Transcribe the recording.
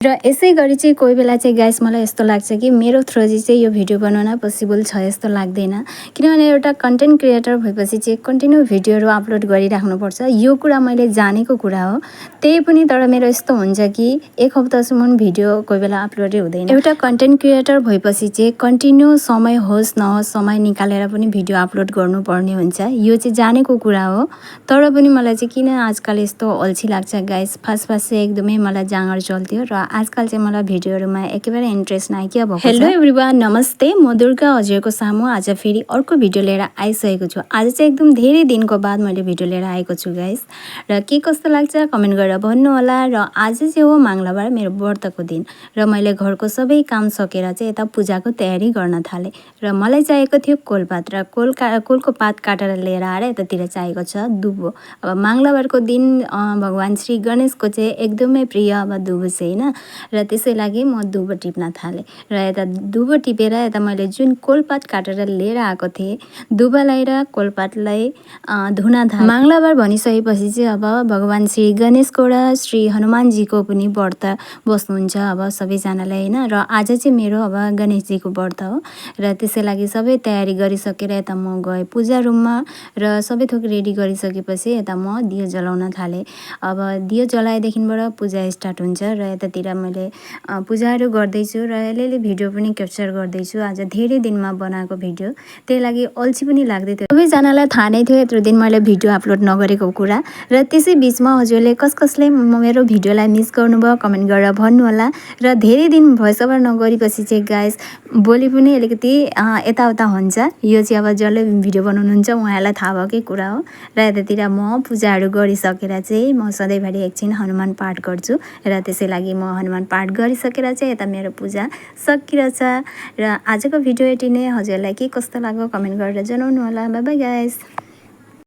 र यसै गरी चाहिँ कोही बेला चाहिँ गाइस मलाई यस्तो लाग्छ कि मेरो थ्रुजी चाहिँ यो भिडियो बनाउन पोसिबल छ जस्तो लाग्दैन। किनभने एउटा कन्टेन्ट क्रिएटर भएपछि चाहिँ कन्टिन्यू भिडियोहरू अपलोड गरिराख्नुपर्छ। यो कुरा मैले जानेको कुरा हो। त्यही पनि तर मेरो यस्तो हुन्छ कि एक हप्तासम्म भिडियो कोही बेला अपलोडै हुँदैन। एउटा कन्टेन्ट क्रिएटर भएपछि चाहिँ कन्टिन्यू समय होस् नहोस् समय निकालेर पनि भिडियो अपलोड गर्नुपर्ने हुन्छ। यो चाहिँ जानेको कुरा हो। तर पनि मलाई चाहिँ किन आजकल यस्तो अल्छी लाग्छ गाइस। फर्स्ट चाहिँ एकदमै मलाई जाँगर चल्थ्यो र आजकल चाहिँ मलाई भिडियोहरुमा एकेबारे इन्ट्रेस्ट नआइकिया भएको छ। हेलो एभ्रीवन, नमस्ते। म दुर्गा हजुरको सामु आज फेरि अर्को भिडियो लिएर आइसकेको छु। आज चाहिँ एकदम धेरै दिनको बाद मैले भिडियो लिएर आएको छु गाइस। र के कस्तो लाग्छ कमेन्ट गरेर भन्नु होला। र आज चाहिँ हो मंगलबार, मेरो व्रतको दिन र मैले घरको सबै काम सकेर चाहिँ यता पूजाको तयारी गर्न थाले। र मलाई चाहिएको थियो कोलपात र कोलको पात काटेर लिएर आएर यतातिर चाहिएको छ दुबो। अब मंगलबारको दिन भगवान श्री गणेशको चाहिँ एकदमै प्रिय अब दुबो चाहिँ हैन। र त्यसै लागि म दुबो टिप्न थालेँ। र यता दुबो टिपेर यता मैले जुन कोलपात काटेर लिएर आएको थिएँ, दुबोलाई र कोलपातलाई धुन थालेँ। मंगलबार भनिसकेपछि चाहिँ अब भगवान श्री गणेशको र श्री हनुमानजीको पनि व्रत बस्नुहुन्छ अब सबैजनाले हैन। र आज चाहिँ मेरो अब गणेशजीको व्रत हो। र त्यसै लागि सबै तयारी गरिसकेर यता म गएँ पूजा रुममा र सबै थोक रेडी गरिसकेपछि यता म दियो जलाउन थालेँ। अब दियो जलाएदेखिबाट पूजा स्टार्ट हुन्छ र यतातिर मैले पूजाहरू गर्दैछु र अलिअलि भिडियो पनि क्याप्चर गर्दैछु। आज धेरै दिनमा बनाएको भिडियो, त्यही लागि अल्छी पनि लाग्दै थियो। सबैजनालाई थाहा नै थियो यत्रो दिन मैले भिडियो अपलोड नगरेको कुरा। र त्यसै बिचमा हजुरले कसले मेरो भिडियोलाई मिस गर्नुभयो कमेन्ट गरेर भन्नु होला। र धेरै दिन भोइस ओभर नगरेपछि चाहिँ गाइस बोली पनि अलिकति यताउता हुन्छ। यो चाहिँ अब जसले भिडियो बनाउनुहुन्छ उहाँलाई थाहा भएकै कुरा हो। र यतातिर म पूजाहरू गरिसकेर चाहिँ म सधैँभरि एकछिन हनुमान पाठ गर्छु। र त्यसै लागि म हनुमान पाठ गरिसकेर चाहिँ यता मेरो पूजा सकिरहेछ। र आजको भिडियो यति नै। हजुरलाई के कस्तो लाग्यो कमेन्ट गरेर जनाउनु होला। Bye bye guys.